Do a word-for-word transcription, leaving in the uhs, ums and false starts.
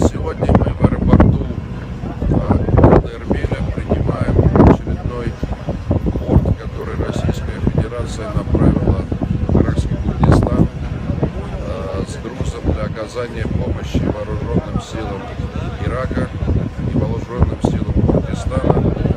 Сегодня мы в аэропорту, а, города Эрбеля принимаем очередной борт, который Российская Федерация направила в Иракский Курдистан, а, с грузом для оказания помощи вооруженным силам Ирака и вооруженным силам Курдистана.